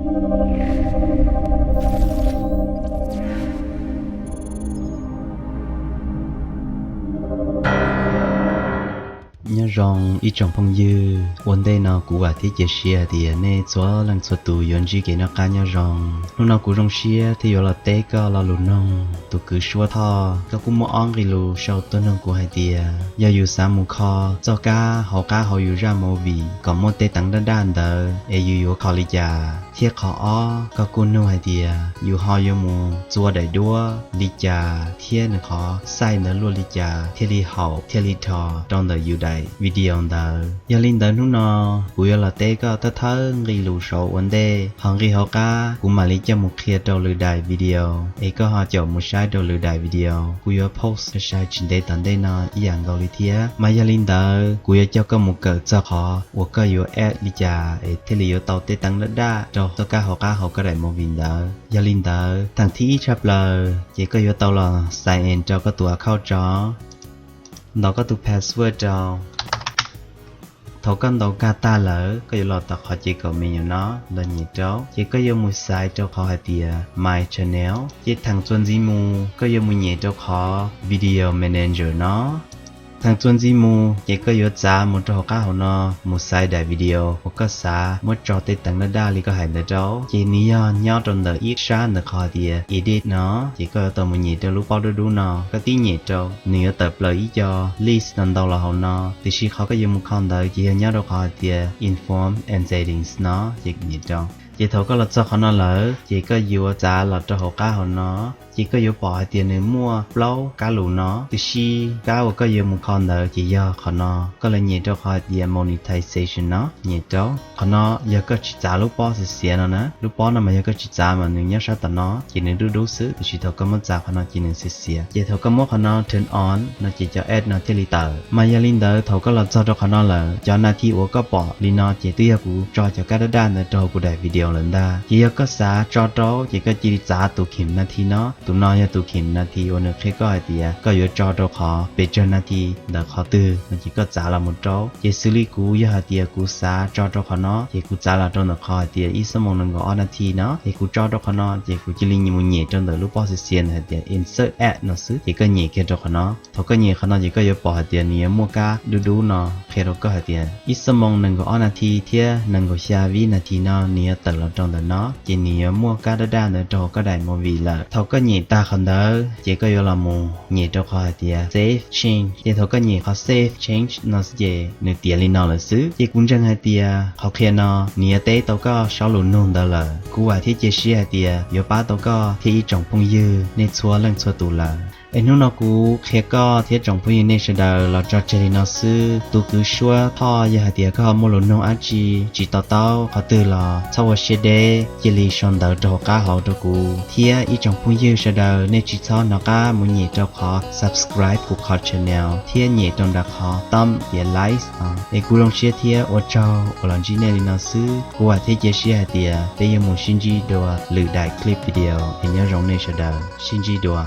Nyob zoo ib tsoom phooj ywg, ua ntej no kuv vam thiab cia siab hais tias nej txhua leej txhua tus yuav ntsib kev noj qab nyob zoo. Hnub no kuv zoo siab thiab yuav los teb koj lo lus noog tus kwv Suab Thoj. Koj kuj muaj ob nqe lus sau tuaj noog kuv hais tias yog yus xav mus kho txoj kab hauv qab hauv yus zaj movie kom muaj tej teev daj daj ntawd es yus yuav kho li cas, thiab qhov ob koj kuj nug hais tias yus ho yuav mus txua daim duab li cas thiab nws qhov xaiv ntawd luaj li cas thiaj li haum thiaj li dhos rau ntawm yus daim video ntawd. Yog li ntawd hnub no kuv yuav los teb koj thawj thawj nqe lus saud ua ntej, ho nqe hauv qab kuv mam li coj mus qhia rau lwm daim video, es koj ho caum mus saib rau lwm daim video kuv yuav post sai sai tsis ntev tom ntej no ib yam nkaus li thiab. Mas yog li ntawd kuv yuav coj koj mus kawm txog qhov uas koj yuav add li cas es thiaj li yuav tau tej teev daj daj rau txoj kab hauv qab hauv koj daim movie ntawd. Yog li ntawd theem thib ib tshaj plaws ces koj yuav tau los sign in rau koj tus account tso, ntaus koj tus password rau. Thaum koj ntaus kag tag lawm koj yuav los tom qhov ces kaum me nyuam no los nyem rau, ces koj yuav mus xaiv rau qhov hais tias My Channel, ces theem txuas ntxiv mus koj yuav mus nyem rau qhov Video Manager no. Theem txuas ntxiv mus ces koj yuav txav mus rau hauv qab hauv no, mus xaiv daim video uas koj xav muab tso tej teev daj daj li koj hais ntawd rau, ces nws yog nyob rau ntawm ib sab ntawm qhov hais tias Edit no, ces koj yuav tau mus nyem rau lub pob dub dub no, koj tib nyem rau nws yuav tawm plaws ib co list no ntau los hauv no, tiam sis qhov koj yuav mus kho ntawd ces yog nyob rau qhov hais tias Inform and Settings no, ces nyem rau. Ces thaum koj los txog qhov no lawm ces koj yuav txav los rau hauv qab hauv no, ces koj yuav pom hais tias nws muaj plaub kab lus no, tiam sis kab uas koj yuav mus kho ntawd ces yog qhov no. Koj los nyem rau qhov hais tias Monetization no, nyem rau qhov no. Yog koj tsis txav lub pob xiav xiav no na, lub pob no mas yog koj tsis txav mas nws nyob sab tom no ces nws dub dub xwb, tiam sis thaum koj muab txav qhov no ces nws xiav xiav. Ces thaum koj muab qhov no turn on no ces cov ad no thiaj li tawm. Mas yog li ntawd thaum koj los txog rau qhov no lawm, cov nas this uas koj pom li no ces twb yog kuv tso cov kab daj daj ntawd rau hauv kuv daim video lawm ntag. Ces yog koj xav tso rau ces koj cia li txav tus khim nas this no, tus no yog tus khim nas this uas nws qhia koj hais tias koj yuav tso rau qhov pes tsawg nas this ntawm qhov twg no, ces koj txav los mus rau. Ces xws li kuv yog hais tias kuv xav tso rau qhov no ces kuv txav los rau ntawm qhov hais tias ib xuab moos nees nkaum ob nas this no, ces kuv tso rau qhov no ces kuv cia li mus nyem rau ntawm lub pob xiav xiav ntawd hais tias Insert Ad no xwb, ces koj nyem kiag rau qhov no. Thaum koj nyem qhov no ces koj yuav pom hais tias nws yuav muaj kab dub dub no qhia rau koj hais tias ib xuab moos nees nkaum ob nas this thiab nees nkaum xya vib nas this no nws yuav tawm los rau ntawm no, ces nws yuav muaj kab daj daj ntawd rau hauv koj daim movie lawm. Thaum koj nyem tag qhov ntawd ces koj yuav los mus nyem rau qhov hais tias Save Change, ces thaum koj nyem qhov Save Change no xwb ces nws tiav li no lawm xwb. Ces kuv ntseeg hais tias qhov qhia no nws yuav teb tau koj saum lus nug ntawd lawm. Kuv vam thiab cia siab hais tias yuav pab tau koj thiab ib tsoom phooj ywg nej txhua leej txhua tus lawm. Es hnub no kuv qhia koj thiab tsoom phooj ywg nej sawv daws los tso tseg li no xwb. Tus kwv Suab Thoj, yog hais tias koj ho muaj lus nug dab tsi tsis to taub qhov twg los txhob ua siab deb, cia li sau ntawv rau hauv qab hauv rau kuv. Thiab ib tsoom phooj ywg sawv daws nej tsis txhob hnov qab mus nyem rau qhov subscribe kuv qhov channel thiab nyem rau nram qhov thumb thiab like no. Es kuv zoo siab thiab ua tsaug uas los ntsib nej li no xwb. Kuv vam thiab cia siab hais tias peb yuav mus sib ntsib dua lwm daim clip video, es nyob zoo nej sawv daws, sib ntsib dua.